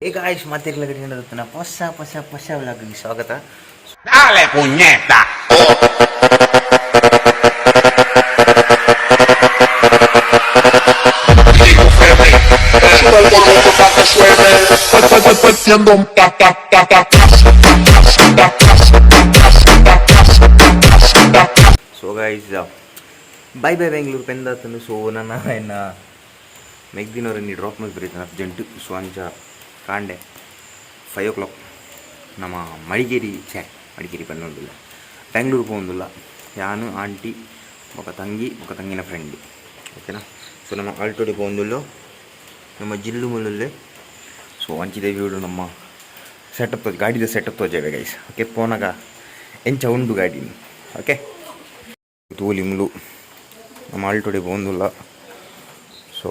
ಈಗ ಆಯುಷ್ ಮಾತಿರ್ಲ ಹೊಸ ಹೊಸ ಹೊಸ ವ್ಲಾಗಿಗೆ ಸ್ವಾಗತ. Dale, puñeta. Sube el volumen pa' que suene. Metiendo un ta ta ta ta ta ta ta ta ta ta. So guys, bye bye Bengaluru ಪೆಂದಾತನು. So ನನ್ನ ಎನ್ನ ಮೆಗ್ದಿನವರನ್ನು drop ಮಲ್ಪುರೈತನ urgent. ಸೊ ಅಂಚ ಕಾಂಡೆ 5 ಓ ಕ್ಲಾಕ್ ನಮ್ಮ ಮಡಿಕೇರಿ, ಛೇ, ಮಡಿಕೇರಿ ಪನ್ನೊಂದುಲ್ಲ, ಬೆಂಗಳೂರು ಪೋವೊಂದುಲ್ಲ. ಯಾನು, ಆಂಟಿ, ಬೊಕ ತಂಗಿ, ಬೊಕ ತಂಗಿನ ಫ್ರೆಂಡ್, ಓಕೆನಾ? ಸೊ ನಮ್ಮ ಆಲ್ಟೋಡಿ ಪೋವೊಂದುಲ್ಲೋ, ನಮ್ಮ ಜಿಲ್ಲು ಮುಲ್ಲುಲ್ಲೆ. ಸೊ ಅಂಚಿದ ವ್ಯೂಡು ನಮ್ಮ ಸೆಟಪ್, ಗಾಡಿದ ಸೆಟಪ್ ತೋಜೇವೆ ಗೈಸ್. ಓಕೆ, ಪೋನಾಗ ಎಂಚ ಉಂಡು ಗಾಡಿ. ಓಕೆ, ತೂಲಿ ಮುಲು ನಮ್ಮ ಆಲ್ಟೋಡಿ ಪೋವೊಂದುಲ್ಲ. ಸೊ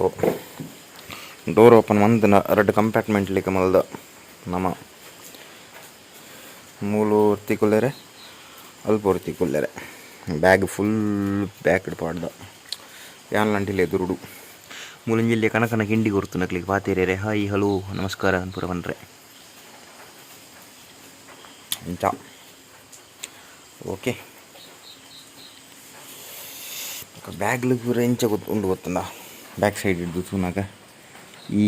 ಡೋರ್ ಓಪನ್ ಮಂತನ ರಡ್ಡ್ ಕಂಪಾರ್ಟ್ಮೆಂಟ್ ಲೆಕ್ಕ ಮಲ್ದ. ನಮ್ಮ ಮೂಲು ಒರ್ತಿ ಕುಲ್ಲೆರೆ, ಅಲ್ಪ ಒರ್ತಿ ಕುಲ್ಲೆರೆ. ಬ್ಯಾಗ್ ಫುಲ್ ಬ್ಯಾಕ್ ಪಾಡ್ದ. ಯಾನ್ಲಂಟಿಲ್ಲ ಎದುರುಡು. ಮೂಲಂಜಿಲ್ಲೆ ಕನಕನ ಕಿಂಡಿ ಕೊರ್ತು ನಕ್ಲಿಗೆ ಪಾತೇರೆ. ಹಾಯ್, ಹಲೋ, ನಮಸ್ಕಾರ ಅನ್ಪುರ ಪನ್ರೆ ಅಂಚ. ಓಕೆ, ಬ್ಯಾಗ್ಲು ಪೂರ ಎಂಚ ಗೊತ್ತು ಉಂಡು ಗೊತ್ತುಂಡ? ಬ್ಯಾಕ್ ಸೈಡ್ ಹಿಡ್ದು ತೂನಾಗ ಈ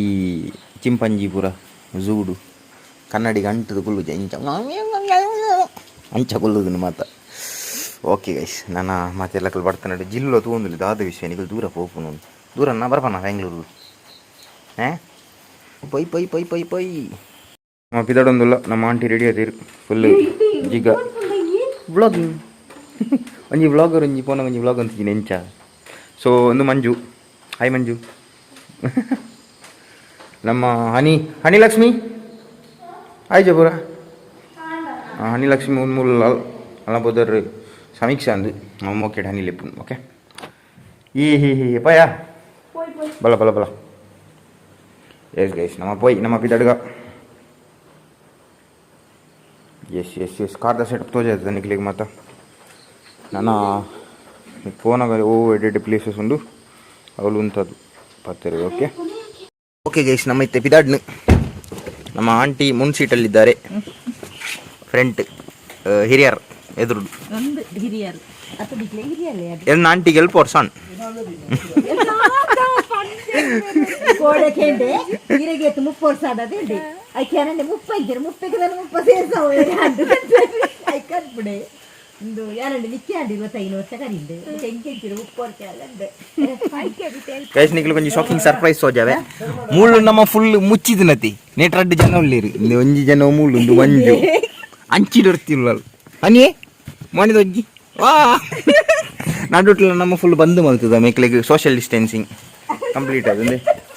ಚಿಂಪಂಜಿ ಪೂರ ಝೂಡು ಕನ್ನಡಿಗೆ ಅಂಟದು ಕುಲ್ಲುಜ, ಇಂಚ ಅಂಚ ಕುಲ್ಲುದು ಮಾತ. ಓಕೆ ಗೈಸ್, ನನ್ನ ಮಾತೆಲ್ಲ ಕಲ್ ಬರ್ತಾನೆ. ಜಿಲ್ಲೋ ತೂಂದುಲಿ ದಾದ ವಿಷಯ. ನಿಕಲ್ ದೂರ ಪೋಪುನು, ದೂರ ನಾ ಬರ್ಪನ ಬೆಂಗಳೂರು. ಹೇ, ಪೊಯ್ ಪೊಯ್ ಪೊಯ್ ಪೊಯ್ ಪೊಯ್. ನಮ್ಮ ಪಿದಡೊಂದುಲ್ಲ. ನಮ್ಮ ಆಂಟಿ ರೆಡಿ ಆತೀರು ಫುಲ್ ಜಿಗ. ವ್ಲಾಗಿಂಗ್ ಒಂಜಿ ವ್ಲಾಗರ್ ಒಂಜಿ ಪೋನ ಒಂಜಿ ವ್ಲಾಗ್ ಅಂತಿದ್ದೀನಿ ಎಂಚ. ಸೊ ಒಂದು ಮಂಜು, ಹಾಯ್ ಮಂಜು. ನಮ್ಮ ಹನಿ, ಹನಿ ಲಕ್ಷ್ಮಿ, ಹಾಯ್ ಜಬುರ. ಹನಿ ಲಕ್ಷ್ಮಿ ಉನ್ಮೂಲ್ ಅಲ್ಲ ಬೋದರ್ ಸಮೀಕ್ಷಾ ಅಂದು. ನಮ್ಮ ಓಕೆ, ಹನಿ ಲೆಪ್ಪು. ಓಕೆ, ಈ ಹಿ ಹಿ ಪಯ ಬಲ ಬಲ ಬಲ. ಎಸ್ ಗೈಸ್, ನಮ್ಮ ಪೋಯ್ ನಮ್ಮ ಪಿದಡ್ಗ. ಎಸ್ ಎಸ್ ಎಸ್, ಕಾರ್ದ ಸೆಟಪ್ ತೋಜಾಯ್ತದೆ ನಿಕ್ಲಿಗೆ ಮಾತ. ನನ್ನ ಫೋನಾಗ ಓ ಎಡೆಡ್ ಪ್ಲೇಸಸ್ ಉಂಡು, ಅವಳು ಉಂಟದು ಪತ್ತರೆ. ಓಕೆ ಓಕೆ ಗೈಸ್, ನಮ್ಮ ಇತ್ತೆ ಪಿದಾಡ್ನು. ನಮ್ಮ ಆಂಟಿ ಮುನ್ ಸೀಟಲ್ಲಿದ್ದಾರೆ, ಫ್ರಂಟ್ ಹಿರಿಯರ್ ಎದುರು. ಒಂದು ಹಿರಿಯರು ಅತ್ತ ಬಿಟ್ಲೆ ಹಿರಿಯಲ್ಲೇ ಅದು. ಎನ್ನ ಆಂಟಿಗೆ ಎಲ್ಪ ವರ್ಷ ಸಣ್ಣ. ಕೋಡೆ ಕೇಂಡೆ ಹಿರಿಗೆ 30 ವರ್ಷ ಆದದೆ. ಐಕೆ ಅನಂಡೆ 30 ಇದ್ದೀರ, 30ಕ್ಕೆ ನಾನು 30 ಸೇರ್ಸಾವು ಐಕನ್ಪುಡೆ ಇಂದು ಯಾರಂಡೆ ನಿಕ್ಕೆ ಅಂಡಿ 25 ವರ್ಷ ಕರಿಂಡು ಎಂಕೆಂಚಿರು 30 ವರ್ಷ ಅಲ್ಲಂಡೆ. ಗೈಸ್, ನಿಕ್ಲು ಒಂಜಿ ಶಾಕಿಂಗ್ ಸರ್ಪ್ರೈಸ್ ತೋಜಾವೆ. ಮೂಳು ನಮ್ಮ ಫುಲ್ ಮುಚ್ಚಿದ ನತಿ ನೇಟ್ ರಡ್ಡ್ ಜನ ಉಳ್ಳೇರು. ಇಂದು ಒಂಜಿ ಜನ ಮೂಳು, ಒಂದು ಮಂಜು ಅಂಚಿಡ್ ಇರ್ತಿಲ್ಲ. ಅನಿಯೇ ಮಣಿದ ಒಂಜಿ ವಾ ನಡುಟ್ಲ ನಮ್ಮ ಫುಲ್ ಬಂದ್ ಮಲ್ತದ. ಮೇಕ್ಲೆಗ್ ಸೋಷಿಯಲ್ ಡಿಸ್ಟೆನ್ಸಿಂಗ್ ಕಂಪ್ಲೀಟ್ ಅದು.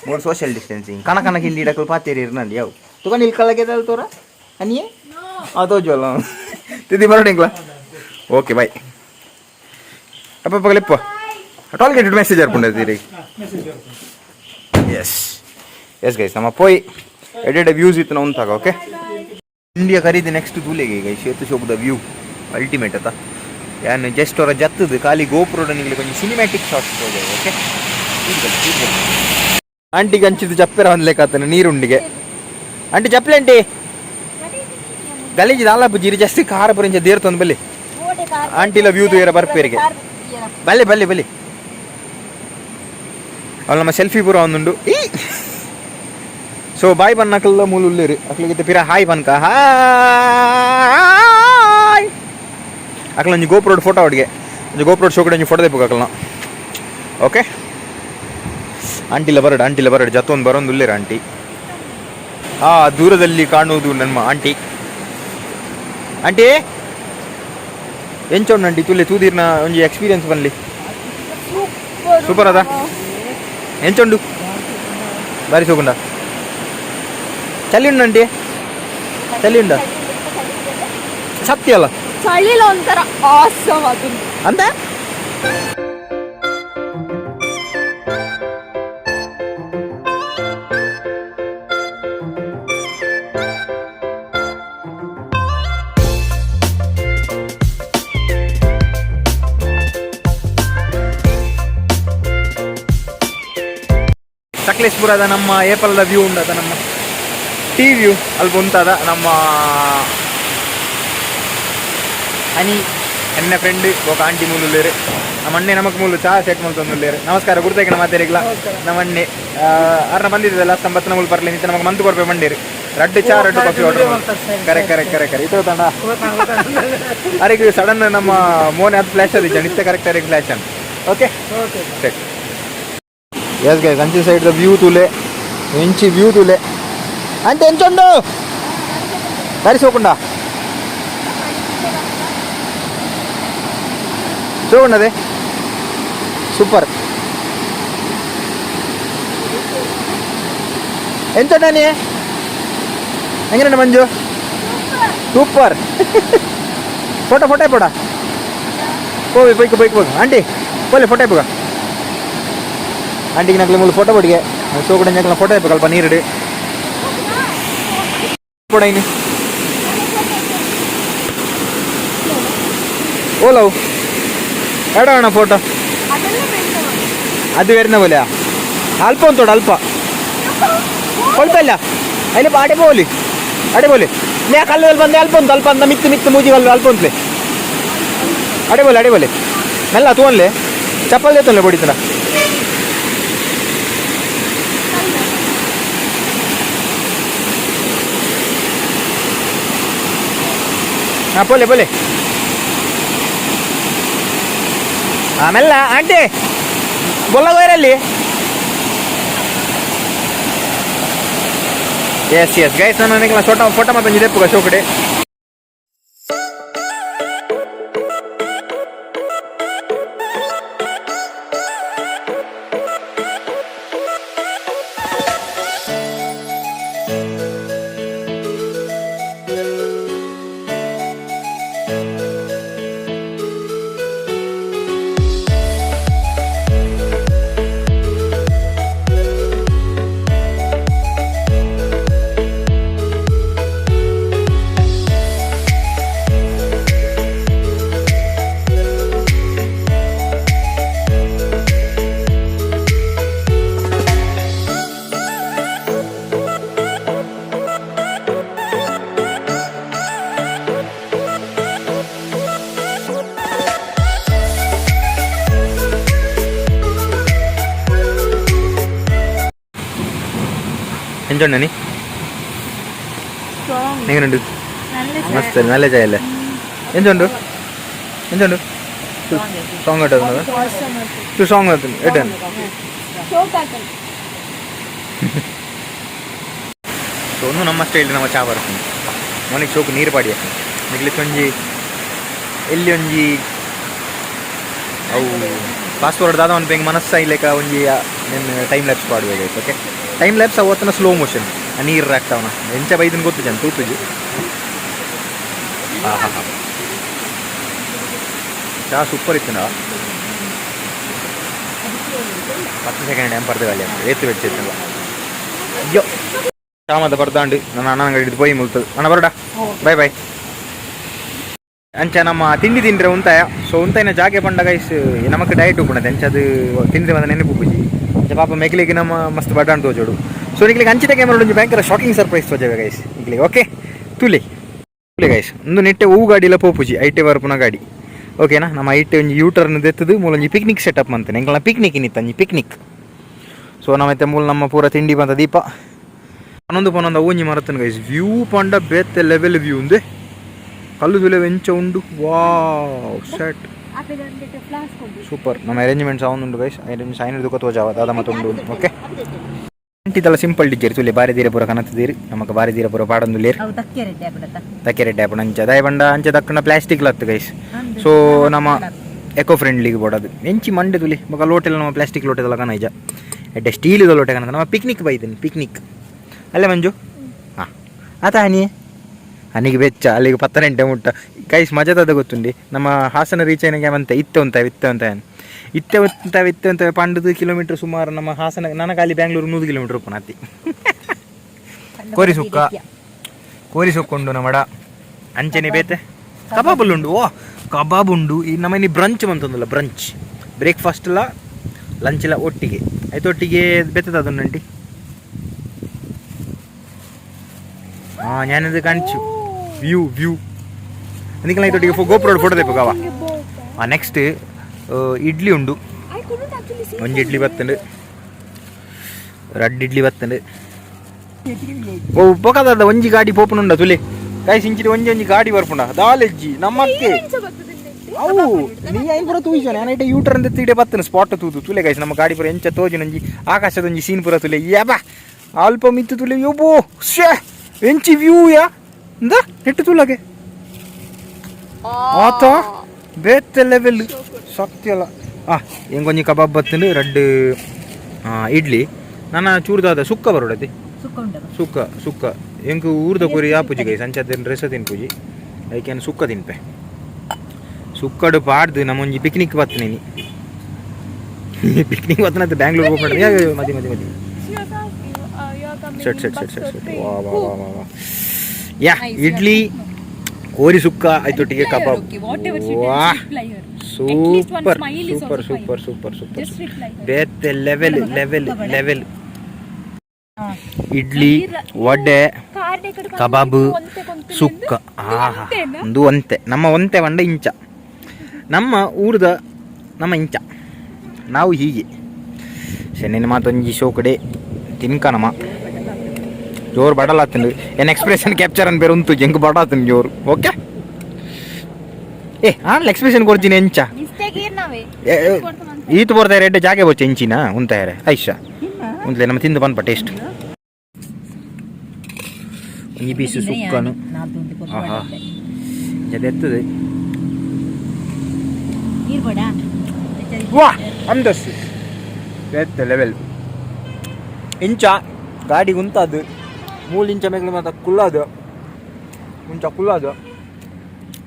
ಮೂರು ಸೋಷಿಯಲ್ ಡಿಸ್ಟೆನ್ಸಿಂಗ್. ಕಣ ಕಣ ಕಿಂಡಿ ಇಡಕಲ್ ಪಾತೇರಿ ಇರ್ನಂడి ಯಾವ ತುಕ ನಿಲ್ಕಲ್ಲಗೆ ತೋರ ಅನಿಯೇ. ಆ ತೋಜುವಲ್ಲ ತಿದ್ದಿ ಬರೋಣ. Okay, bye. ಅಪ್ಪ ಪಗಲೆಪ್ಪ ಟೋಲ್ ಗೇಟ್ ಮೆಸೇಜ್ ಹಾಕೊಂಡಿದ್ದೀರಿ. ಎಸ್ ಎಸ್ ಗೈಸ್, ನಮ್ಮ ಪೋಯ್ ಎಡೆಡೆ ವ್ಯೂಸ್ ಇತ್ತು ನಾವು ಉಂತಾಗ. ಓಕೆ, ಇಂಡಿಯಾ ಖರೀದಿ ನೆಕ್ಸ್ಟ್ ತೂಲೆಗೆ ಗೈಸ್. ಏತು ಶೋಕುದ ವ್ಯೂ, ಅಲ್ಟಿಮೇಟ್ ಅತ್ತ. ಯಾನ್ ಜಸ್ಟ್ ಅವರ ಜತ್ತದು ಖಾಲಿ ಗೋಪ್ರೋಡ ನಿಂಗ್ಲೆ ಕೊಂಚ ಸಿನಿಮ್ಯಾಟಿಕ್ ಶಾಟ್ಸ್ ತೋಜಾವೆ. ಓಕೆ, ಆಂಟಿಗೆ ಅಂಚಿದ್ದು ಚಪ್ಪೆರ ಹೊಂದ್ಲೇಕಾತನ ನೀರುಂಡಿಗೆ. ಆಂಟಿ, ಚಪ್ಪಲೆ ಆಂಟಿ, ಗಲೀಜ್ ದಾಲ ಬುಜ್ಜಿರಿ. ಜಾಸ್ತಿ ಖಾರ ಪುರಿಂಚ ದೇರ್ ತಂದು ಬಲ್ಲಿ. ಆಂಟಿಲ ವ್ಯೂ ತೂಯರ ಬರ್ಪೇರಿಗೆ. ಬಲ್ಲೆ ಬಲ್ಲೆ ಬಲ್ಲೆ. ಅವಳು ನಮ್ಮ ಸೆಲ್ಫಿ ಪೂರ ಒಂದುಂಡು. ಈ ಸೊ ಬಾಯ್ ಬನ್ನಕಲ್ಲ ಮೂಲು ಉಲ್ಲೇರು. ಅಕ್ಲಿಗೆ ಪಿರ ಹಾಯ್ ಬನ್ಕ, ಹಾಯ್. ಅಕ್ಲ ಒಂಜಿ ಗೋಪ್ರೋಡ್ ಫೋಟೋ ಅಡಿಗೆ, ಒಂಜಿ ಗೋಪ್ರೋಡ್ ಶೋಕಡೆ ಒಂಜಿ ಫೋಟೋ ದೆಪ್ಪು ಅಕಲ್ನ. ಓಕೆ, ಆಂಟಿಲ ಬರಡು, ಆಂಟಿಲ ಬರಡು. ಜತ್ತೊಂದು ಬರೋದು ಉಲ್ಲೇರು ಆಂಟಿ. ಆ ದೂರದಲ್ಲಿ ಕಾಣುವುದು ನಮ್ಮ ಆಂಟಿ. ಆಂಟಿ, ಎಂಚ ಉಂಡು ಆಂಟಿ? ತುಲೆ ತೂದಿರ್ನ ಒಂಜಿ ಎಕ್ಸ್ಪೀರಿಯನ್ಸ್ ಬನ್ಲಿ. ಸೂಪರ್ ಅದ? ಎಂಚ ಉಂಡು? ಬಾರಿ ಸೋಕುಂಡ. ಚಳಿ ಉಂಡು ಆಂಟಿ? ಚಳಿ ಉಂಡ? ಸತ್ಯ ಅಲ್ಲ? ಚಳಿಲ ಒಂಥರ ಆಸಮ್ ಅದು. ಅಂತ ಸಕಲೇಶ್ಪುರದ ನಮ್ಮ ಏಪಲ್ದ ವ್ಯೂ ಉಂಡದ. ನಮ್ಮ Sea view ಅಲ್ಪ ಉಂತಾದ ನಮ್ಮ ಅನಿ ಎನ್ನ ಫ್ರೆಂಡ್ ఒక ಆಂಟಿ ಮೂಲುಲ್ಲೇರು. ನಮ್ಮ ಅಣ್ಣೆ ನಮಕ್ ಮೂಲು ಚಾ ಸೆಟ್ ಮಲ್ತೊಂದುಲ್ಲೇರು. ನಮಸ್ಕಾರ ಗುರ್ತೈಕ ಮಾತೇರಿಗ್ಲ. ನಮ್ಮ ಅಣ್ಣೆ ಅರ್ನ ಬಂದಿದ್ದಲ್ಲ ಸಂಬತ್ತನ ಮೂಲು ಬರ್ಲಿ ನಿಂತ ನಮಕ್ ಮಂತ್ ಕೊರ್ಪೆ ಬಂಡೇರು. ರಡ್ಡು ಚಾ ರಡ್ಡು coffee order. Correct correct correct correct ಇತ್ತು ತಂಡ ಅರೆಗೆ ಸಡನ್ ನಮ್ಮ ಮೋನೆ ಅದು ಫ್ಲಾಶ್ ಅದು ನಿತ್ಯ ಕರೆಕ್ಟ್ ಅರೆಗೆ ಫ್ಲಾಶ್ ಅನ್. Okay set. Yes guys, ಅಂಚೆ side the view ತೂಲೆ, ಎಂಚಿ view ತೂಲೆ ಅಂತೆ ಎಂಚೊಂಡು ದಾರಿ ಸೋಕುಂಡ ಸೋಕುಂಡದೆ ಸೂಪರ್. ಎಂಚೊಂಡ ನೀ എങ്ങനെയുണ്ട് മഞ്ജു? Super. Photo photo പോടാ പോയി പോയിക്കോ പോയിക്കോ പോയി ആಂಟಿ പോಲೆ ಫೋಟೋ ಇಪ್ಪಗ ಆಂಟಿಗೆ ನಕ್ಲೆ ಮೂಲು ಫೋಟೋ ಬಡಿಗೆ ಸೋ ಕೂಡ ನಕ್ಲ ಫೋಟೋ ಇಪ್ಪ ಅಲ್ಪ ನೀರಿಡು ಪೋಡ ಇನ್ನು ಓಲವು ಎಡ ಫೋಟೋ ಅದು വരുന്ന പോലെയാ. അല്പം ഒന്ന് അല്പ കുഴപ്പമില്ല. അതിന് ആടെ പോലെ ആടെ പോലെ ഞാൻ കല്ല് ಬಂದೆ ಅಲ್ಪ ಒಂದು ಅಲ್ಪ ಅಂತ ಮಿತ್ತು ಮಿತ್ತು ಮೂಜಿ ಕಲ್ಲು ಅಲ್ಪ ಒಂದ್ಲೆ ಅಡೆ ಬೋಲೆ ಅಡೆ ಬೋಲೆ ಮೆಲ್ಲ ತೂವನ್ಲೆ ಚಪ್ಪಲ್ ದೇತನ್ಲೆ ಬಡಿತನ. ಹಾಂ ಪೋಲೆ ಪೋಲೆ ಆಮೇಲೆ ಆಂಟಿ ಬೊಲ್ಲಗೋಯರಲ್ಲಿ. S S guys, ನಾನು ನನಗೆ ಫೋಟೋ ಫೋಟೋ ಮಾತಂಜಿ ದೆಪ್ಪುಗ ಶೋಕಡೆ ಎಂಚೊಂಡ ನೀ? എങ്ങനെയുണ്ട്? മസ്ത്, നല്ല ചായ അല്ലേ? എന്തുണ്ട് എന്തുണ്ട് സോങ് കേട്ടോ? സോങ് കേട്ടോ. ಸೊ ಒಂದು ನಮ್ಮ ಸ್ಟೈಲ್ ನಮ್ಮ ಚಾ ಬರ್ತೀನಿ ಮೊನ್ನೆಗೆ ಶೋಕು ನೀರು ಪಾಡಿಯ ನಿಗ್ಲಿಕ್ಕೆ ಒಂಜಿ ಎಲ್ಲಿ ಒಂಜಿ ಅವು ಪಾಸ್ವರ್ಡ್ ದಾದ ಒಂದು ಬೆಂಗ್ ಮನಸ್ಸ ಇಲ್ಲೇಕ ಒಂಜಿ ನಿನ್ನ ಟೈಮ್ ಲ್ಯಾಪ್ಸ್ ಪಾಡುವೆ guys. Okay, time lapse ಅವತ್ತನ slow motion ನೀರು ಹಾಕ್ತಾವನ ಎಂಚ ಬೈದನ್ ಗೊತ್ತು ಜನ ತೂತುಜಿ. ಹಾಂ ಹಾಂ ಹಾಂ ಚಾ ಸೂಪರ್ ಇತ್ತು. ನಾ 10 ಸೆಕೆಂಡ್ ಏನ್ ಪರ್ದು ಗಾಲಿ ಏತು വെച്ചിട്ടുള്ള ಅಯ್ಯೋ ಚಾಮದ ಬರ್ದಾಂಡು ನನ್ನ ಅಣ್ಣನ ಹಿಡಿದು ಪೋಯಿ ಮುಲ್ತದು. ಅಣ್ಣ ಬರಡ, ಬೈ ಬೈ. ಅಂಚ ನಮ್ಮ ತಿಂಡಿ ತಿಂದ್ರೆ ಉಂತಾಯ. ಸೊ ಉಂತಾಯಿನ ಜಾಗೆ ಪಂಡ ಗೈಸ್, ನಮಕ್ ಡಯಟ್ ಉಪ್ಪುಂಡತೆ. ಅಂಚ ಅದು ತಿಂಡಿ ಬಂದ ನೆನಪು ಪೂಜಿ. ಅಂಚ ಪಾಪ ಮೆಗ್ಲಿಗೆ ನಮ್ಮ ಮಸ್ತ್ ಬಡ್ಡಾಂಡ್ ತೋಜೋಡು. ಸೊ ನಿಕ್ಲಿಗೆ ಅಂಚಿದ ಕ್ಯಾಮರಾ ಒಂಜಿ ಭಯಂಕರ ಶಾಕಿಂಗ್ ಸರ್ಪ್ರೈಸ್ ತೋಜವೆ ಗೈಸ್ ನಿಕ್ಲಿಗೆ. ಓಕೆ, ತುಲೆ ತುಲೆ ಗೈಸ್. ಒಂದು ನೆಟ್ಟೆ ಹೂ ಗಾಡಿಲ ಪೋಪುಜಿ ಐಟೆ ಬರ್ಪುನ ಗಾಡಿ. ಓಕೆನಾ? ನಮ್ಮ ಐಟೆ ಒಂಜಿ ಯೂ ಟರ್ನ್ ದೆತ್ತದು ಮೂಲೊಂಜಿ ಪಿಕ್ನಿಕ್ ಸೆಟಪ್ ಮಂತನೆ. ಎಂಕಲ್ನ ಪಿಕ್ನಿಕ್ ಇನ್ನಿತ್ತ ಒಂಜಿ ಪಿಕ್ನಿಕ್. ಸೊ ನಮ್ಮ ಮೂಲ ನಮ್ಮ ಪೂರ ತಿಂಡಿ ಬಂತ ದೀಪ ಪನೊಂದು ಪನೊಂದು ಒಂಜಿ ಮರತನ ಗೈಸ್. ವ್ಯೂ ಪಂಡ ಬೇತೆ ಲೆವೆಲ್ ವ್ಯೂ ಉಂದೆ. ಕಲ್ಲು ತುಲೆ ಎಂಚ ಉಂಡು. Wow, set super. ನಮ್ಮ ಅರೇಂಜ್ಮೆಂಟ್ಸ್ ಉಂಡು ಗೈಸ್. ಅರೇಂಜ್ಮೆಂಟ್ಸ್ ಐನೂರು ದುಃಖ ತೋಜಾವ ದಾದ ಮತ್ತೊಂದು. ಓಕೆ, ಇದೆಲ್ಲ ಸಿಂಪಲ್ ಡಿಜ್ಜೆರ್ ತುಲೆ ಬಾರಿ ಧೀರ ಪೂರ ಕನತಿದ್ದೀರಿ. ನಮಕ್ ಬಾರಿ ಧೀರ ಪೂರ ಪಾಡೊಂದುಲ್ಲೇರು. ಅವು ತಕ್ಕೆ ರೆಡ್ಡಿ ಆಪುಡತ್ತ. ತಕ್ಕೆ ರೆಡ್ಡಿ ಆಪುಂಡು. ಅಂಚ ದಾಯ ಪಂಡ ಅಂಚ ದಕ್ಕಣ ಪ್ಲಾಸ್ಟಿಕ್ ಲತ್ತು ಗೈಸ್. ಸೊ ನಮ್ಮ ಎಕೋ ಫ್ರೆಂಡ್ಲಿಗೆ ಬೋಡದು ಎಂಚಿ ಮಂಡೆ ತುಲಿ ಬೊಕ ಲೋಟೆಲ್ಲ ನಮ್ಮ ಪ್ಲಾಸ್ಟಿಕ್ ಲೋಟೆದಲ್ಲ ಕನ ಇಜ ಎಡ್ಡೆ ಸ್ಟೀಲಿದ ಲೋಟೆ ಕನತ. ನಮ್ಮ ಪಿಕ್ನಿಕ್ ಬೈದೀನಿ ಪಿಕ್ನಿಕ್ ಅಲ್ಲೇ ಮಂಜು. ಹಾಂ ಆತ ಹನಿ ಅನಿಗೆ ಬೆಚ್ಚ ಅಲ್ಲಿಗೆ ಪತ್ತನೆಂಟೆ ಮುಟ್ಟ ಗೈಸ್. ಮಜಾದದ ಗೊತ್ತುಂಡಿ ನಮ್ಮ ಹಾಸನ ರೀಚ್ అయినಗೆ ಮಂತೆ ಇತ್ತೆ ಉಂತ ಇತ್ತೆ ಉಂತ ಇತ್ತೆ ಉಂತ ಇತ್ತೆ ಉಂತ ಪಂಡದು ಕಿಲೋಮೀಟರ್ ಸುಮಾರು ನಮ್ಮ ಹಾಸನ ನನ್ನ ಖಾಲಿ ಬ್ಯಾಂಗ್ಳೂರು 100 ಕಿಲೋಮೀಟರ್ ಉಪ್ಪುನ ಅತ್ತಿ. ಕೋರಿ ಸುಕ್ಕ ಕೋರಿ ಸುಕ್ಕ ಉಂಡು ನಮ್ಮಡ. ಅಂಚನೆ ಬೇತೆ ಕಬಾಬ್ ಉಂಡು. ಓ ಕಬಾಬ್ ಉಂಡು. ಈ ನಮ್ಮ ಬ್ರಂಚ್ ಮಂತೊಂದಲ್ಲ, ಬ್ರಂಚ್ ಬ್ರೇಕ್ಫಾಸ್ಟ್ ಎಲ್ಲ ಲಂಚ್ ಎಲ್ಲ ಒಟ್ಟಿಗೆ ಆಯ್ತು. ಒಟ್ಟಿಗೆ ಬೆತ್ತದ ಅದನ್ನು ಅಂಟಿ. ആ ഞാനത് കാണിച്ചു. വ്യൂ വ്യൂ നിങ്ങളെ തൊട്ടിಗೆ ಗೋಪ್ರೋಡ್ ಫೋಟೋ ತೆಪ್ಪು ಆ ನೆಕ್ಸ್ಟ್ ಇಡ್ಲಿ ಉಂಡು. ಒಂಜಿ ಇಡ್ಲಿ ಬತ್ತಂಡು, ರಡ್ಡ್ ಇಡ್ಲಿ ಬತ್ತಂಡು. ಓ ಪೊಕದ ಒಂಜಿ ಗಾಡಿ ಪೋಪುನುಂಡ ತುಲೆ ಕಾಯಿ ಸಿಂಚಿಡಿ ಒಂಜಿ ಒಂಜಿ ಗಾಡಿ ಬರ್ಪುಂಡ ದಾಲೆಜ್ಜಿ ನಮ್ಮಕ್ಕೆ. ಅವು ನೀ ಐನ್ ಪೂರ ತೂಯಿಜ ನಾನು ಇಟ್ಟೆ ಯೂಟರ್ ಅಂತ ಇಡೆ ಬತ್ತನ ಸ್ಪಾಟ್ ತೂದು ತುಲೆ ಗೈಸ್. ನಮ್ಮ ಗಾಡಿ ಪೂರ ಎಂಚ ತೋಜಿನ ಒಂಜಿ ಆಕಾಶದ ಒಂಜಿ ಸೀನ್ ಪೂರ ತುಲೆ. ಯಬಾ ಅಲ್ಪ ಮಿತ್ತು ತುಲೆ ಯೋಬೋ ಶೇ ಎಂಚಿ ವ್ಯೂ ಯಾ ಇಂದ ನೆಟ್ಟು ತುಲಾಗೆ ಆತ ಬೇತೆ ಲೆವೆಲ್ ಸತ್ಯಲ್ಲ. ಆ ಎಂಗೊಂಜಿ ಕಬಾಬ್ ಬತ್ತಂಡು, ರಡ್ಡ್ ಇಡ್ಲಿ. ನನ್ನ ಚೂರ್ದಾದ ಸುಕ್ಕ ಬರೋಡತಿ ಸುಕ್ಕ ಸುಕ್ಕ ಎಂಕ್ ಊರ್ದ ಕೋರಿ ಆಪುಜಿ ಗೈಸ್. ಅಂಚ ರೆಸ ತಿನ್ಪುಜಿ ಐಕೇನು ಸುಕ್ಕ ತಿನ್ಪೆ. ಸುಕ್ಕಡು ಪಾಡ್ದು ನಮ್ಮೊಂಜಿ ಪಿಕ್ನಿಕ್ ಬತ್ತನೇನಿ. ಪಿಕ್ನಿಕ್ ಬತ್ತನತ್ತೆ ಬ್ಯಾಂಗ್ಳೂರ್ ಹೋಗ್ಬೇಡ. ಮದಿ ಮದಿ ಮದಿ set set set set set ವಾ ವಾ ವಾ ವಾ ವಾ ಯಾ ಇಡ್ಲಿ ಕೋರಿ ಸುಕ್ಕ ಐತೊಟ್ಟಿಗೆ ಕಬಾಬ್. ವಾ super super super super super ಬೇತೆ level level level. Idli vada ಕಬಾಬ್ ಸುಕ್ಕ. ಆಹಾ ಒಂದು ಒಂತೆ ನಮ್ಮ ಒಂತೆ వంಡ ಇಂಚ ನಮ್ಮ ಊರ್ದ ನಮ್ಮ ಇಂಚ ನಾವು ಹೀಗೆ ಶನಿನ ಮಾತೊಂಜಿ ಶೋ ಕಡೆ ತಿನ್ಕ ನಮ್ಮ ಜೋರು ಬಡಲಾತಂಡು. ಏನ್ ಎಕ್ಸ್ಪ್ರೆಷನ್ ಕ್ಯಾಪ್ಚರ್ ಅನ್ ಬೇರೆ ಉಂತು ಎಂಕ್ ಬಡಾತನ್ ಜೋರು. ಓಕೆ ಏ ಆನ್ಲ ಎಕ್ಸ್ಪ್ರೆಷನ್ ಕೊಡ್ತೀನಿ ಎಂಚ ಈತು ಬರ್ತಾರೆ ಎಡ್ಡೆ ಜಾಗೆ ಬೊಚ್ಚ ಎಂಚಿನ ಉಂತಾಯರೆ ಐಶಾ ಉಂತ್ಲೆ ನಮ್ಮ ತಿಂದು ಬಂದ್ಪ ಟೇಸ್ಟ್. ಒಂಜಿ ಪೀಸ್ ಸುಕ್ಕನು. ಆಹಾ ಎತ್ತದೆ ವಾ ಅಂದಸ್ಸು ಎತ್ತ ಲೆವೆಲ್. ಇಂಚ ಗಾಡಿ ಉಂತದು ಮೂಲು ಇಂಚ ಮೇಗ್ಲು ಮಾತ ಕುಲ್ಲಾದು ಮುಂಚ ಕುಲ್ಲಾದು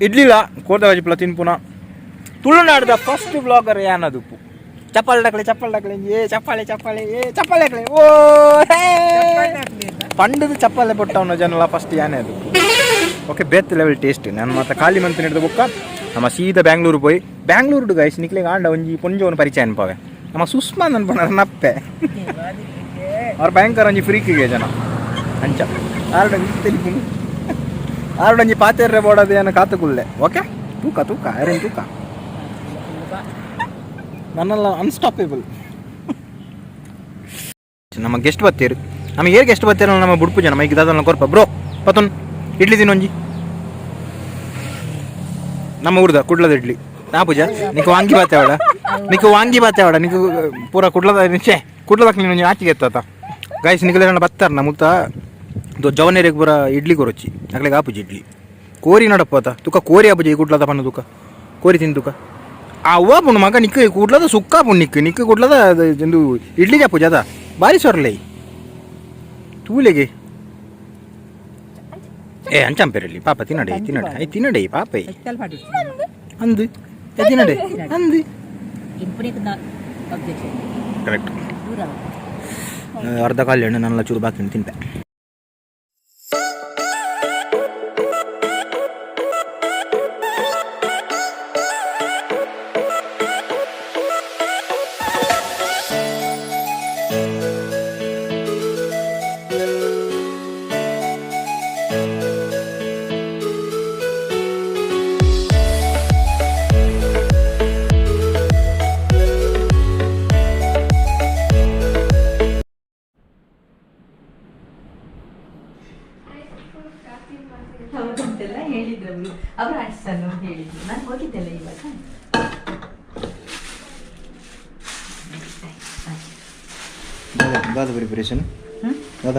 ಇಡ್ಲಿಲ್ಲ ಕೋರ್ದ ಪುಲ ತಿನ್ಪುನ. ತುಳುನಾಡ್ದ ಫಸ್ಟ್ ಬ್ಲಾಗರ್ ಯಾನದುಪ್ಪು. ಚಪ್ಪಾಳೆ ಡಕ್ಲೆ ಚಪ್ಪಾಳೆ ಡಕ್ಲೆ ಏ ಚಪ್ಪಾಳೆ ಚಪ್ಪಾಳೆ ಏ ಚಪ್ಪಾಳೆ ಡಕ್ಲೆ ಓ ಪಂಡದ ಚಪ್ಪಾಳೆ ಪೊಟ್ಟವನ ಜನಲ ಫಸ್ಟ್ ಯಾನೇ ಅದು. ಓಕೆ ಬೇತ್ ಲೆವೆಲ್ ಟೇಸ್ಟ್. ನಾನು ಮಾತ ಖಾಲಿ ಮಂತ್ ಹಿಡಿದ ಬೊಕ್ಕ ನಮ್ಮ ಸೀದಾ ಬ್ಯಾಂಗ್ಳೂರು ಪೋಯಿ. ಬ್ಯಾಂಗ್ಳೂರು ಗೈಸ್ ನಿಕ್ಲೆಗ್ ಆಂಡ ಒಂಜಿ ಪೊಂಜೋನು ಪರಿಚಯ ಅನ್ಪವೆ. ನಮ್ಮ ಸುಷ್ಮಾ ಅನ್ಪನ ನಪ್ಪೆ ಅವ್ರ ಭಯಂಕರ ಒಂಜಿ ಫ್ರೀಕಿಗೆ ಜನ ಅಂಚ ಆರಡಂಜಿ ತೆಲಿಪುನು ಆರಡಂಜಿ ಪಾತೆರ್ರೆ ಬೋಡದು ಏನ ಕಾತುಕುಲ್ಲೆ. ಓಕೆ ತೂಕ ತೂಕ ಐರನ್ ತೂಕ ನನ್ನೆಲ್ಲ ಅನ್ಸ್ಟಾಪೇಬಲ್. ನಮ್ಮ ಗೆಸ್ಟ್ ಬತ್ತೀರು. ನಮ್ಮ ಏರ್ ಗೆಸ್ಟ್ ಬತ್ತೀರ ನಮ್ಮ ಬುಡ್ಪು ಜನ ಮೈಕ್ ದಾದನ ಕೊರ್ಪ ಬ್ರೋ ಪತನ್ ಇಡ್ಲಿ ತಿನ್ನೊಂಜಿ ನಮ್ಮ ಊರ್ದ ಕುಡ್ಲದ ಇಡ್ಲಿ. ನಾ ಪೂಜಾ ನಿಕ್ ವಾಂಗಿ ಬಾತೆ ಅವಡ ನಿಕ್ ವಾಂಗಿ ಬಾತೆ ಅವಡ ನಿಕ್ ಪೂರ ಕುಡ್ಲದ ಛೇ ಕುಡ್ಲದಕ್ಕೆ ನೀನು ಆಚಿಗೆ ಎತ್ತಾತ ಗಾಯ್ಸ್. ನಿಕಲೆ ಬತ್ತಾರ ನಮ್ಮ ಮುತ್ತ ಜವನೇರಿಗೆ ಪೂರ ಇಡ್ಲಿ ಕೊರೊಚ್ಚಿ ಅಕ್ಲೆಗ್ ಆಪುಜಿ ಇಡ್ಲಿ ಕೋರಿ ನಡಪತ ತುಕ ಕೋರಿ ಆಪುಜಿ ಕುಡ್ಲದ ಪನ್ನ ತುಕ ಕೋರಿ ತಿಂದುಕ ಅವ್ವ ಪುಣ್ಣು ಮಗ ನಿಕ್ ಕುಡ್ಲದ ಸುಕ್ಕ ಪುಣ್ಣು ನಿಕ್ ನಿಕ್ ಕುಡ್ಲದ ಒಂದು ಇಡ್ಲಿ ಜಾಪುಜಿ ಅದ ಬಾರಿ ಸೊರ್ಲೆ ತೂಲೆಗೆ ಏ ಅಂಚಂಪೆರಲಿ ಪಾಪ ತಿನ್ನಡೆ ತಿನ್ನಡೆ I ತಿನ್ನಡೆ ಪಾಪ ಅಂದು ತಿನ್ನಡೆ ಅಂದು ಕರೆಕ್ಟ್ ಅರ್ಧ ಕಾಲು ಎಣ್ಣೆ ನನ್ನ ಚೂರು ಬಾಕಿ ತಿನ್ಪೆ. ಹೌದಂತೆಲ್ಲ ಹೇಳಿದ್ರು ಅವರು. ಅವರು ಆರ್ಟ್ಸ್ ಅಂತ ಹೇಳಿದ್ರು. ನಾನು ಹೋಗಿದ್ದೆಲ್ಲ ಇವಾಗ. ದಾದ ಪ್ರಿಪರೇಷನ್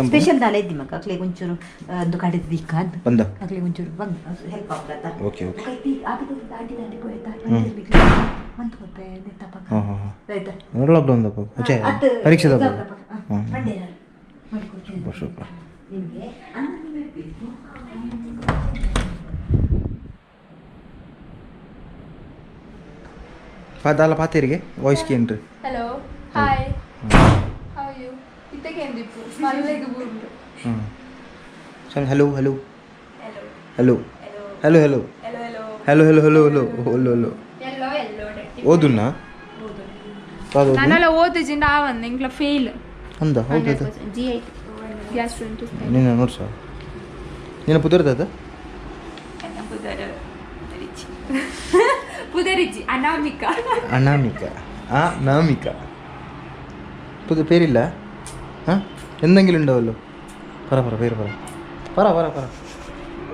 ಸ್ಪೆಷಲ್ ದಾಲ ಇದ್ದಿ ಮಕ್ಕ ಅಕ್ಲೆಗ್ ಒಂಚೂರು ಒಂದು ಕಡೆದ ದಿಕ್ಕ ಬಂದ ಅಕ್ಲೆಗ್ ಒಂಚೂರು ಬಂದ್ ಹೆಲ್ಪ್ ಆಗ್ಲತ್ತ. ಓಕೆ ಓಕೆ ದಾಟಿ ದಾಟಿ ಪೋಯ್ತಾ ಮಂತ್ ಕೊಪ್ಪೆ ತಪಕ ಹಾಂ ಹಾಂ ಹಾಂ ಆಯ್ತಾ ಲಾಕ್ಡೌನ್ ದಪ್ಪ ಅಚ್ಚೆ ಪರೀಕ್ಷೆ ದಪ್ಪ. Super super. ನಿಮಗೆ ಬೇಕು. ದಾಲ ಪಾತೇರಿಗೆ ವಾಯ್ಸ್ ಕೇನ್ರಿ. Hello hi how you ಇತ್ತಗೆ ಎಂದಿಪ್ಪು ಮಲ್ಲೆಗ್ ಬೂರ್ಡು. ಹ್ಞೂ ಸರಿ. Hello hello hello hello hello hello hello hello hello hello hello hello. ಎಲ್ಲೋ ಎಲ್ಲೋ ಓದುನ್ನ ನಾನೆಲ್ಲ ಓದಿಜಿಂದ ಆವಂದ ಇಂಕ್ಲ ಫೇಲ್. ಅಂದ ಹೌದು ಜಿ I gas ನಿನ್ನ ನೋಡ್ಸ ನಿನ್ನ ಪುದರ್ದದ? ಎನ್ನ ಪುದರ್ ರಿಚಿ, ಪುದರಿಜಿ ಅನಾಮಿಕಾ. ಅನಾಮಿಕ, ಆ ನಾಮಿಕ ಪುದ പേരില്ല. ആ എന്തെങ്കിലും ഉണ്ടാവല്ലോ. പറ പറ, പേര് പറ പറ പറ പറ.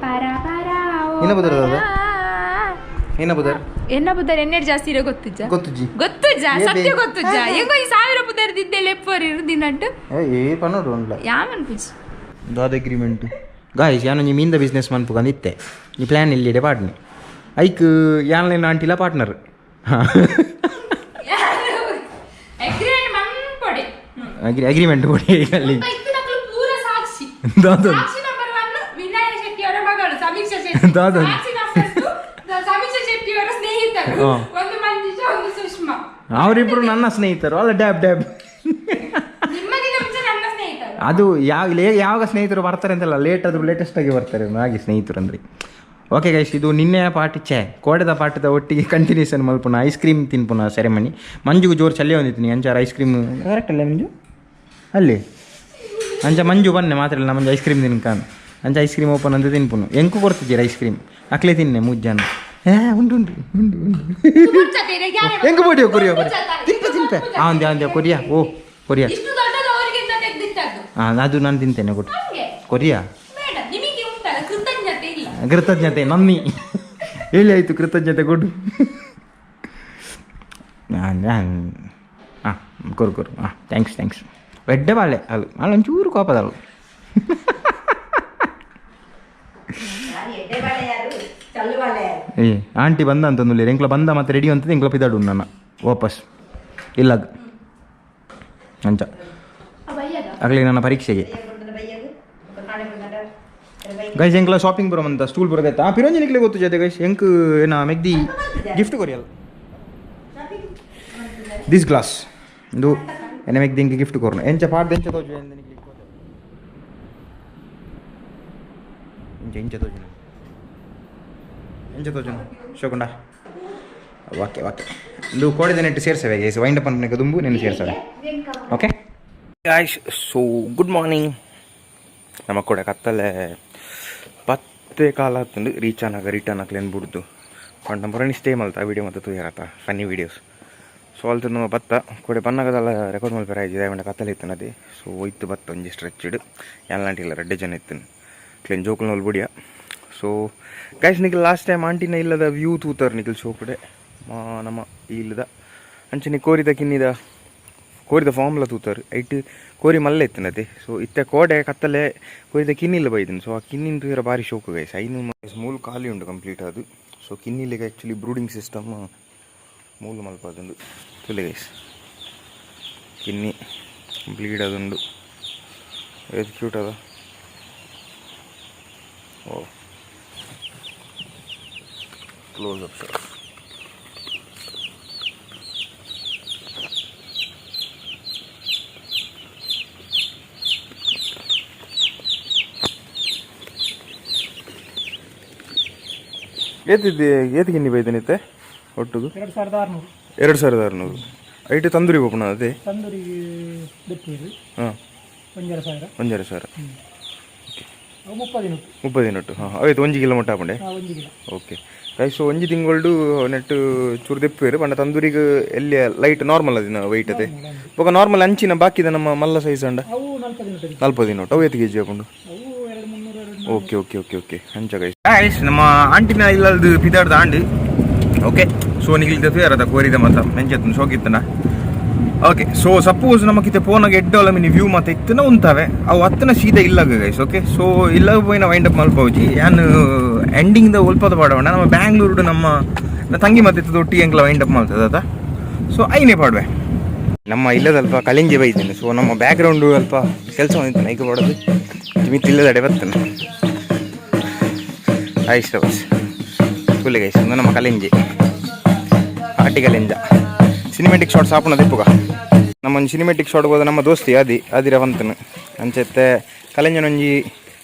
ಪರ ಪರ ಓ. ನಿನ್ನ ಪುದರ್ ದಾದ? ಪರ. ಏನ ಪುದರ್? ಎನ್ನ ಪುದರ್ ಎನ್ನೆಡ್ ಜಾಸ್ತಿ ಇರೋ ಗೊತ್ತುಜ್ಜ? ಗೊತ್ತುಜ್ಜಿ. ಗೊತ್ತುಜ್ಜ? ಏ ಸತ್ಯ ಬೇ- ಗೊತ್ತುಜ್ಜ? ಹೆಂಗೋ ಈ ಸಾವಿರ ಪುದರ್ ದಿದ್ದೆಲ್ಲ ಎಪ್ಪೋರ್ ಇರುದಿನಂಟು. ಏ ಪನ್ನೋಡು ಉಂಡ್ಲ. ಯಾಮನ್ ಪೂಜಿ. ದಾದ ಅಗ್ರಿಮೆಂಟ್ ಗಾಯ್ಸ್, ಯಾನು ನೀ ಮೀನ್ದ ಬಿಸ್ನೆಸ್ ಮನ್ಪುಗಂದಿತ್ತೆ. ಈ ಪ್ಲ್ಯಾನ್ ಇಲ್ಲಿಡೆ ಪಾರ್ಟ್ನಿ ಐಕ್ ಯಾನ್ಲೇನ ಆಂಟಿಲ ಪಾರ್ಟ್ನರ್. ಅಗ್ರಿಮೆಂಟ್ ಮನ್ಪೊಡೆ. ಅಗ್ರಿ ಅಗ್ರಿಮೆಂಟ್ ಕೊಡಿ ಅಲ್ಲಿ. ಇತ್ತು ಪೂರ ಸಾಕ್ಷಿ. ದಾದ? ಸಾಕ್ಷಿ ನಂಬರ್ 1 ವಿನಯ ಶೆಟ್ಟಿ ಅವರ ಮಗಳು ಸಮೀಕ್ಷಾ ಶೆಟ್ಟಿ. ದಾದ? ಸಾಕ್ಷಿ ನಂಬರ್ 2 ಸಮೀಕ್ಷಾ ಶೆಟ್ಟಿ ಅವರ ಸ್ನೇಹಿತರು. ಹಾ. ಒಂದು ಮಂಜುಷಾ, ಒಂದು ಸುಷ್ಮಾ. ಅವರಿಬ್ರು ನನ್ನ ಸ್ನೇಹಿತರು ಅಲ್ಲ? Dab dab. ನಿಮ್ಮಗಿಂತ ಮುಂಚೆ ನನ್ನ ಸ್ನೇಹಿತರು. ಅದು ಯಾವ ಯಾವಾಗ ಸ್ನೇಹಿತರು ಬರ್ತಾರೆ ಅಂತಲ್ಲ, ಲೇಟ್ ಆದರೂ ಲೇಟೆಸ್ಟ್ ಆಗಿ ಬರ್ತಾರೆ ಹಾಗೆ ಸ್ನೇಹಿತರು ಅಂದ್ರೆ. ಓಕೆ ಗೈಸ್, ಇದು ನಿನ್ನೆಯ ಪಾರ್ಟಿ, ಛೇ, ಕೋಡೆದ ಪಾಠದ ಒಟ್ಟಿಗೆ ಕಂಟಿನ್ಯೂಷನ್ ಮಲ್ಪುನ ಐಸ್ ಕ್ರೀಮ್ ತಿನ್ಪುನ ಸೆರೆಮನಿ. ಮಂಜುಗೂ ಜೋರು ಚಳಿ ಹೊಂದಿತ್ತು. ಅಂಚಾರ ice cream correct ಅಲ್ಲ ಮಂಜು? ಅಲ್ಲಿ ಅಂಚ ಮಂಜು ಬನ್ನೆ ಮಾತ್ರ ಇಲ್ಲ. ಮಂಜು ಐಸ್ ಕ್ರೀಮ್ ತಿನ್ಕಾನು. ಅಂಚ ice cream open ಅಂತ ತಿನ್ಪುನು. ಎಂಕು ಕೊಡ್ತಿದ್ದೀರ ಐಸ್ ಕ್ರೀಮ್? ಅಕ್ಲೆ ತಿನ್ನೆ ಮುಜ್ಜಾನ. ಏ ಉಂಟು ಉಂಟು ಉಂಟು ಉಂಟು. ಎಂಕು ಬೋಡಿಯೋ ಕೊರಿಯೋ ಕೊರಿಯೋ ತಿನ್ಪೆ ತಿನ್ಪೆ. ಆ ಒಂದೇ ಒಂದೇ ಕೊರಿಯಾ, ಓ ಕೊರಿಯಾ. ಇಷ್ಟು ದೊಡ್ಡದು ಅವರಿಗಿಂತ ತೆಗ್ದಿಟ್ಟದ್ದು. ಹಾಂ, ಅದು ನಾನು ತಿಂತೇನೆ, ಕೊಟ್ಟು. ನಮ್ಗೆ ಕೊರಿಯಾ. ಬೇಡ, ನಿಮಗೆ ಉಂಟಲ್ಲ, ಕೃತಜ್ಞತೆ ಇಲ್ಲ. ಕೃತಜ್ಞತೆ ನನ್ನಿ ಹೇಳಿ ಆಯಿತು. ಕೃತಜ್ಞತೆ ಕೊಡು. ಹಾಂ, ಕೊರು ಕೊರು. ಹಾಂ, thanks thanks. ಎಡ್ಡೆ ಬಾಳೆ ಅದು ಅಲ್ಲ, ಒಂಚೂರು ಕೋಪದಳು. ಎಡ್ಡೆ ಬಾಳೆ ಯಾರು, ಚಲ್ಲು ಬಾಳೆ ಯಾರು? ಏ ಆಂಟಿ ಬಂದ ಅಂತಂದು ಎಂಕ್ಲ ಬಂದ ಮತ್ತೆ ರೆಡಿ ಅಂತದ್ದು ಎಂಕ್ಲ ಪಿದಾಡು ನನ್ನ ವಾಪಸ್ ಇಲ್ಲ ಅಂಚ. ಆಗಲಿ ನನ್ನ ಪರೀಕ್ಷೆಗೆ. ಗೈಸ್, ಎಂಕ್ಲ ಶಾಪಿಂಗ್ ಬರೋ ಅಂತ ಸ್ಟೂಲ್ ಬರೋದೈತಾ? ಪಿರೋಂಜನಿಕ್ಲೆ ಗೊತ್ತು ಜೊತೆ ಗೈಸ್. ಎಂಕ್ ಏನ ಮೆಗ್ದಿ ಗಿಫ್ಟ್ ಕೊರಿಯಲ್ಲ this glass. ಇದು ಎನ್ನ ಮೆಗ್ದಿ ಎಂಕ್ ಗಿಫ್ಟ್ ಕೊರ್ನು. ಎಂಚ ಪಾಡ್ದು ಎಂಚ ತೋಜು? ಎಂಚ ಎಂಚ ತೋಜುನ? ಎಂಚ ತೋಜುನ ಶೋಕುಂಡ? ಓಕೆ ಓಕೆ, ಇದು ಕೋಡಿದ ನೆಟ್ಟು ಸೇರ್ಸವೆ guys. Wind up ಅನ್ಪುನಕ ದುಂಬು ನೆನ್ನು ಸೇರ್ಸವೆ. Okay guys, so good morning. ನಮ್ಮ ಕೂಡ ಕತ್ತಲೆ ಪತ್ತೆ ಕಾಲ ಹತ್ತಂದು ರೀಚ್ ಆನಾಗ ರಿಟರ್ನ್ ಹಾಕ್ಲೇನು ಬಿಡ್ದು ಪಂಡ ಪುರಾಣಿ ಸ್ಟೇ ಮಲ್ತ ವೀಡಿಯೋ ಮತ್ತು ತೂಯರತ್ತ funny videos. So ಅಲ್ತ ನಮ್ಮ ಬತ್ತ ಕೊಡೆ ಬನ್ನಗದಲ್ಲ ರೆಕಾರ್ಡ್ ಮಲ್ಪೆರ ಆಯ್ತು. ಆಯ್ತು ಕತ್ತಲೆ ಇತ್ತು ನದಿ. ಸೊ ಒಯ್ತು ಬತ್ತ ಒಂಜಿ ಸ್ಟ್ರೆಚ್ಡ್ ಇಲ್ಲ ರಡ್ಡೆ ಜನ ಇತ್ತು ಕ್ಲೀನ್ ಜೋಕುಲ್ ಬುಡಿಯ. ಸೊ ಗೈಸ್, ನಿಖಿಲ್ ಲಾಸ್ಟ್ ಟೈಮ್ ಆಂಟಿನ ಇಲ್ಲದ ವ್ಯೂ ತೂತಾರ್ ನಿಖಿಲ್. ಶೋ ಕಡೆ ನಮ್ಮ ಇಲ್ಲದ ಅಂಚನೆ ಕೋರಿದ ಕಿನ್ನಿದ ಕೋರಿದ ಫಾರ್ಮ್ಲ ತೂತಾರ್. ಐಟ್ ಕೋರಿ ಮಲ್ಲೆ ಇತ್ತು. ಸೊ ಇತ್ತೆ ಕೋಡೆ ಕತ್ತಲೆ ಕೋರಿದ ಕಿನ್ನಿಲ್ಲ ಬೈದಿನಿ. ಸೊ ಆ ಕಿನ್ನಿನ ತೂಯರ ಬಾರಿ ಶೋಕು ಗೈಸ್. ಐನು ಮೂಲು ಖಾಲಿ ಉಂಟು ಕಂಪ್ಲೀಟ್ ಅದು. ಸೊ ಕಿನ್ನಿಲಿಗೆ actually brooding system ಮೂಲು ಮಲ್ಪದುಂಡು. ತುಲೆ ಗೈಸ್, ಕಿನ್ನಿ ಕಂಪ್ಲೀಟ್ ಅದುಂಡು. ಏತ್ ಕ್ಯೂಟ್ ಅದ. ಓ close up sir. ಏತಿದ್ದೆ ಏತ್ ಗಿನ್ನಿ ಬೈದನಿತ್ತೆ ಒಟ್ಟುಗು? 2600. 2600. ಐಟು ತಂದೂರಿ ಬೋಪಣ ಅದೇ. ತಂದೂರಿ ಬೆಪ್ಪೀರು. ಹಾಂ. 1500. 1500. ಅವು 30 ದಿನಕ್ಕೆ. 30 ದಿನಟ್ಟು. ಹಾಂ, ಆಯ್ತು. ಒಂಜಿ ಕಿಲೋ ಮಟ್ಟ ಆಪುಂಡೆ? ಹಾಂ, ಒಂಜಿ kilo. Okay guys, so ಒಂಜಿ ತಿಂಗಳ್ಡು ನೆಟ್ ಚೂರು ದೆಪ್ಪುವೆರು ಪಂಡ ತಂದೂರಿಗೆ ಎಲ್ಲಿ ಲೈಟ್ ನಾರ್ಮಲ್ ಅದಿನ ವೆಯ್ಟ್ ಅದೇ. ಬೊಕ ನಾರ್ಮಲ್ ಅಂಚಿನ ಬಾಕಿದ ನಮ್ಮ ಮಲ್ಲ ಸೈಜ್ ಅಂಡ? ಅವು 40 ದಿನಕ್ಕೆ. 40 ದಿನಟ್ಟು. ಅವು ಏತ್ ಕೆಜಿ ಆಪುಂಡು? ಅವು 2300, ಎರಡು. Okay okay okay okay, ಅಂಚ ಗೈಸ್. ಗೈಸ್, ನಮ್ಮ ಆಂಟಿನ ಇಲ್ಲಲ್ದು ಪಿದಾಡ್ದ ಆಂಡ್. ಓಕೆ, ಸೊ ನಿಗಿಲ್ದ ತೂಯರದ ಕೋರಿದ ಮತ ಮೆಂಚೆತ್ತನ ಶೋಕಿತ್ತನ. Okay, so suppose ನಮಕಿತೆ ಪೋನಾಗ ಎಡ್ಡೋಲ ಮಿನಿ ವ್ಯೂ ಮಾತ ಇತ್ತನ ಉಂತಾವೆ. ಅವು ಅತ್ತನ ಸೀದಾ ಇಲ್ಲಾಗ guys. Okay, so ಇಲ್ಲಾಗ ಪೋಯಿನ wind up ಮಲ್ಪೌಜಿ. ಯಾನ್ ಎಂಡಿಂಗ್ the ಒಲ್ಪದ ಪಾಡವಣ. ನಮ್ಮ ಬ್ಯಾಂಗ್ಳೂರ್ಡು ನಮ್ಮ ನನ್ನ ತಂಗಿ ಮತ್ತೆ ಇತ್ತದ ಒಟ್ಟಿಗೆ ಎಂಕ್ಲ ವೈಂಡ್ ಅಪ್ ಮಾಡ್ತದ ಅದ. ಸೊ ಐನೇ ಪಾಡುವೆ. ನಮ್ಮ ಇಲ್ಲದಲ್ಪ ಕಲಿಂಜಿ ಬೈತೀನಿ. ಸೊ ನಮ್ಮ ಬ್ಯಾಕ್ಗ್ರೌಂಡು ಅಲ್ಪ ಕೆಲಸ ಬಂದಿತ್ತು ನೈಕ್ ಪಾಡೋದು ಮಿತ್ ಇಲ್ಲದಡೆ ಬರ್ತೇನೆ. ಆಯ್ತು ಬಸ್ ತುಲೆ ಗೈಸ್, ಒಂದು ನಮ್ಮ ಕಲಿಂಜಿ ಆಟಿ ಕಲಿಂಜ ಸಿನಿಮೆಟಿಕ್ ಶಾಟ್ಸ್ ಆಪುಣ ದಿಪ್ಪುಗ. ನಮ್ಮ ಒಂಜಿ ಸಿನಿಮೆಟಿಕ್ ಶಾಟ್ ಹೋದ ನಮ್ಮ ದೋಸ್ತಿ ಆದಿ ಆದಿರ ವಂತನು ಅಂಚೆತ್ತೆ ಕಲೆಂಜನೊಂಜಿ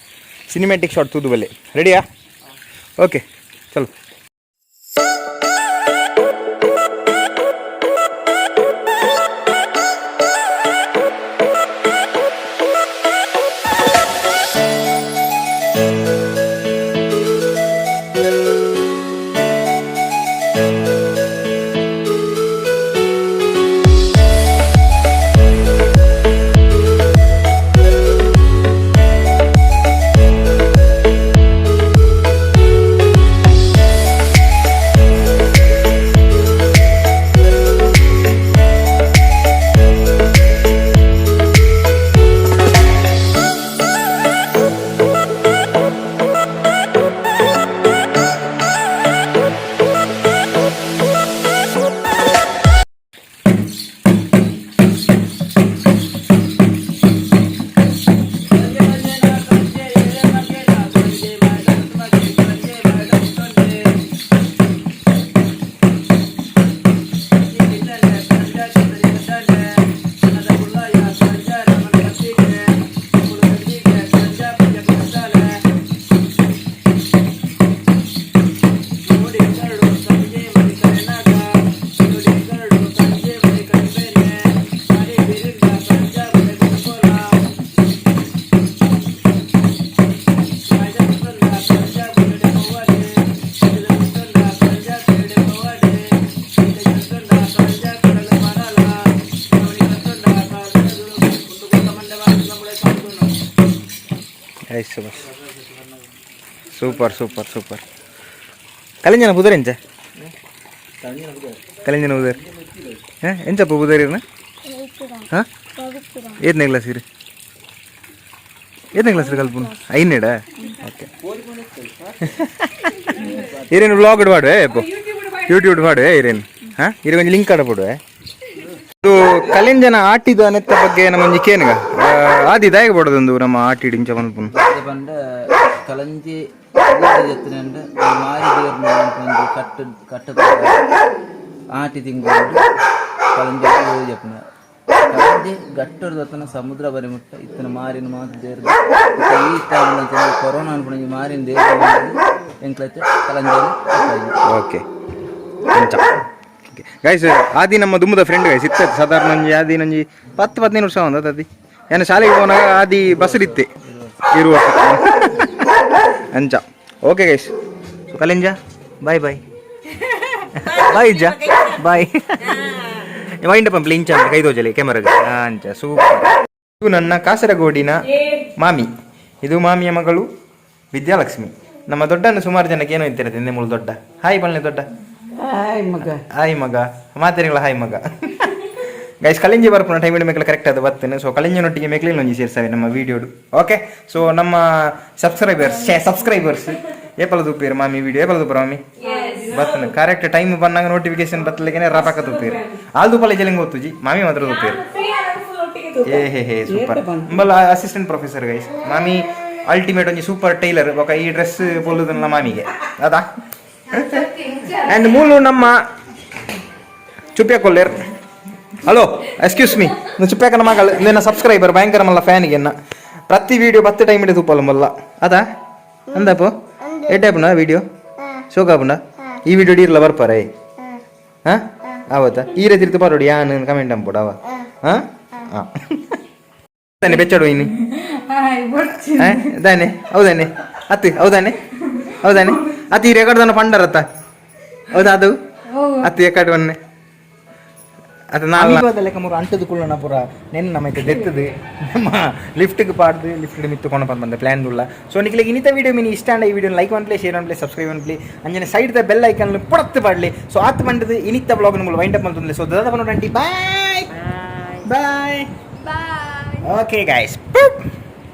ಸಿನಿಮೆಟಿಕ್ ಶಾಟ್ ತೂದು ಬಲ್ಲೆ. ರೆಡಿಯಾ? ಓಕೆ, ಚಲೋ. ಶಬಾಷ್, ಸೂಪರ್ ಸೂಪರ್ ಸೂಪರ್. ಕಲಿಂಜನ ಪುದರ್ ಎಂಚ? ಕಲಿಂಜನ ಪುದರ್ ಎಂಚಪ್ಪ ಪುದರ್ ಇರ್ನ? ಹಾಂ, ಏತ್ನೇ ಕ್ಲಾಸ್ ಇರು? ಏತ್ನೇ ಕ್ಲಾಸ್ ಕಲ್ಪುನು? ಐನೇಡ? ಓಕೆ. ಇರೇನು ವ್ಲಾಗ್ ಪಾಡುವೆ? ಯೂಟ್ಯೂಬ್ ಪಾಡುವೆ ಇರೇನು? ಹಾಂ, ಇರ ಒಂಜಿ ಲಿಂಕ್ ಆಡಪಡುವೆ. ಇದು ಕಲಿಂಜನ ಆಟಿದ ನೆತ್ತ ಬಗ್ಗೆ ನಮ್ಮ ಒಂಜಿ ಕೇನುಗ ಆದಿ ದಾಯಗ ಪಡೋದೊಂದು ನಮ್ಮ ಆಟಿಡ್ ಇಂಚ ಪನ್ಪುನು. ಪಂಡ ಕಲಂಜಿ ಎತ್ತುನಂಡ ಮಾರಿ ದೇರ್ನ ಒಂಜಿ ಕಟ್ಟು ಕಟ್ಟು ಆಟಿ ತಿಂಗಳು ಕಲಂಜಿ ಜಪ್ಪುನ. ಕಲಂಜಿ ಗಟ್ಟೊರ್ದು ಸಮುದ್ರ ಬರಿ ಮುಟ್ಟ ಇತ್ತನ ಮಾರಿನ ಮಾತು ದೇರ್ದು. ಈ ಟೈಮ್ ಕೊರೋನಾ ಅನ್ಪುನ ಮಾರಿನ ದೇರ್ ಎಂಕ್ಲೈತೆ ಕಲಂಜಿ. ಓಕೆ, ಅಂಚ. ಓಕೆ ಗೈಸ್, ಆದಿ ನಮ್ಮ ದುಮ್ಮದ ಫ್ರೆಂಡ್ ಗೈಸ್. ಇತ್ತ ಸಾಧಾರಣ ಒಂಜಿ ಆದಿ ನಂಜಿ 10 15 ವರ್ಷ ಒಂದ ಅದಿ. ಏನು ಶಾಲೆಗೆ ಹೋನಾಗ ಆದಿ ಬಸ್ರಿತ್ತೆ ಇರುವ ಅಂಚ. ಓಕೆ ಗೈಸ್, ಸೊ ಕಲಿಂಜ, ಬಾಯ್ ಬಾಯ್ ಬಾಯ್ ಇಜ್ಜ ಬಾಯ್. ವೈಂಡ್ ಪಂಪ್ ಇಂಚ ಅಂತ ಕೈ ತೋಜಲಿ ಕ್ಯಾಮರಾಗ. ಅಂಚ, ಸೂಪರ್. ಇದು ನನ್ನ ಕಾಸರಗೋಡಿನ ಮಾಮಿ. ಇದು ಮಾಮಿಯ ಮಗಳು ವಿದ್ಯಾಲಕ್ಷ್ಮಿ. ನಮ್ಮ ದೊಡ್ಡನ್ನು ಸುಮಾರು ಜನಕ್ಕೆ ಏನೋ ಇರ್ತಾರೆ ತಿಂದೆ ಮುಳು. ದೊಡ್ಡ ಹಾಯ್ ಬಳ್ಳಿ ದೊಡ್ಡ. ಹಾಯ್ ಮಗ. ಹಾಯ್ ಮಗ, ಮಾತಾಡಿಗಳ ಹಾಯ್ ಮಗ. ಗೈಸ್, ಕಲಿಂಜಿ ಬರ್ಪುನ ಟೈಮ್ ಮೇಕಲ ಕರೆಕ್ಟ್ ಅದು ಬರ್ತೇನೆ. ಸೊ ಕಲಿಂಜಿನೊಟ್ಟಿಗೆ ಮೇಕ್ಲಿನ ಒಂಜಿ ಸೇರ್ಸಾವೆ ನಮ್ಮ ವಿಡಿಯೋಡು. ಓಕೆ, ಸೊ ನಮ್ಮ ಸಬ್ಸ್ಕ್ರೈಬರ್ಸ್ ಸಬ್ಸ್ಕ್ರೈಬರ್ಸ್ ಏಪಲ ತೂಪೇರು ಮಾಮಿ ವಿಡಿಯೋ? ಏಪಲ ತೂಪರ ಮಾಮಿ? ಬರ್ತನೆ ಕರೆಕ್ಟ್ ಟೈಮ್ ಬಂದಾಗ ನೋಟಿಫಿಕೇಶನ್ ಬತ್ತಲಿಗೆ ರಪಾಕ ತೂಪೇರು. ಆಲ್ ತೂಪಲ ಜಲಿಂಗ್ ಗೊತ್ತುಜಿ, ಮಾಮಿ ಮಾತ್ರ ತೂಪೇರು. ಏ ಹೇ ಹೇ, ಸೂಪರ್. ಅಂಬಲ್ಲ ಅಸಿಸ್ಟೆಂಟ್ ಪ್ರೊಫೆಸರ್ ಗೈಸ್. ಮಾಮಿ ಅಲ್ಟಿಮೇಟ್ ಒಂಜಿ ಸೂಪರ್ ಟೈಲರ್. ಬೊಕ ಈ ಡ್ರೆಸ್ ಪೊಲ್ಲುದನ್ನ ಮಾಮಿಗೆ ಅದಾ. ಅಂಡ್ ಮೂಲು ನಮ್ಮ ಚುಪ್ಯ ಕೊಲ್ಲೇರ್. ಹಲೋ, ಎಕ್ಸ್ಕ್ಯೂಸ್ ಮೀ, ಚುಪ್ಯಾಕನ ಮಗಳು ನಿನ್ನ ಸಬ್ಸ್ಕ್ರೈಬರ್, ಭಯಂಕರ ಮಲ್ಲ ಫ್ಯಾನಿಗೆ ಎನ್ನ. ಪ್ರತಿ ವಿಡಿಯೋ ಬತ್ತೆ ಟೈಮ್ ಹಿಡಿದು ತೂಪಲ್ಲ ಮಲ್ಲ ಅದಾ ಅಂದಪ್ಪ. ಎಡ್ಡೆ ವಿಡಿಯೋ ಶೋಕಾಪುಂಡ. ಈ ವಿಡಿಯೋ ಡೀರ್ಲ ಬರ್ಪಾರೆ. ಹಾ, ಆವತ್ತ ಈ ರೀತಿ ಇರ್ತು ಪಾರೋಡಿ ಯಾನ್ ಕಮೆಂಟ್ ಅಂಪುಡ ಅವ. ಹಾ ಹಾ ತಾನೆ ಬೆಚ್ಚಡು ಇನ್ನು ದಾನೆ. ಹೌದಾನೆ ಅತ್ತು? ಹೌದಾನೆ, ಹೌದಾನೆ ಅತ್ತು. ಈ ರೆಕಾರ್ಡ್ ಪಂಡರತ್ತ, ಹೌದಾ? ಅದು ಅತ್ತು ಎಕಡೆ ಒನ್ನೆ ಅದು ನಾಲ್ ಲೆಕ್ಕ ಮೂರು ಅಂಟದ ಕುಳ್ಳನ ಪೂರ ನೆನ್ ನಮ್ಮ ಐತೆ ದೆತ್ತದು ನಮ್ಮ ಲಿಫ್ಟ್ಗೆ ಪಾಡ್ದು ಲಿಫ್ಟ್ ಮಿತ್ತು ಕೊಂಡು ಬಂದ ಪ್ಲಾನ್ ಉಲ್ಲ. ಸೊ ನಿಕ್ಲೆಗ್ ಇನ್ನಿತ ವಿಡಿಯೋ ಮಿನಿ ಇಷ್ಟ ಈ video like one play, share one play, subscribe one play, ಅಂಜನೆ ಸೈಡ್ the bell icon ಪುಡತ್ತು ಪಾಡ್ಲಿ. ಸೊ ಆತ್ ಬಂದದು ಇನಿತ ಬ್ಲಾಗ್ ನಮ್ಮಲ್ಲಿ ವೈಂಡ್ ಅಪ್ ಮಂತಂದ್ರೆ. ಸೊ ದಾದ ಬಂದು bye bye. Bye. Okay guys.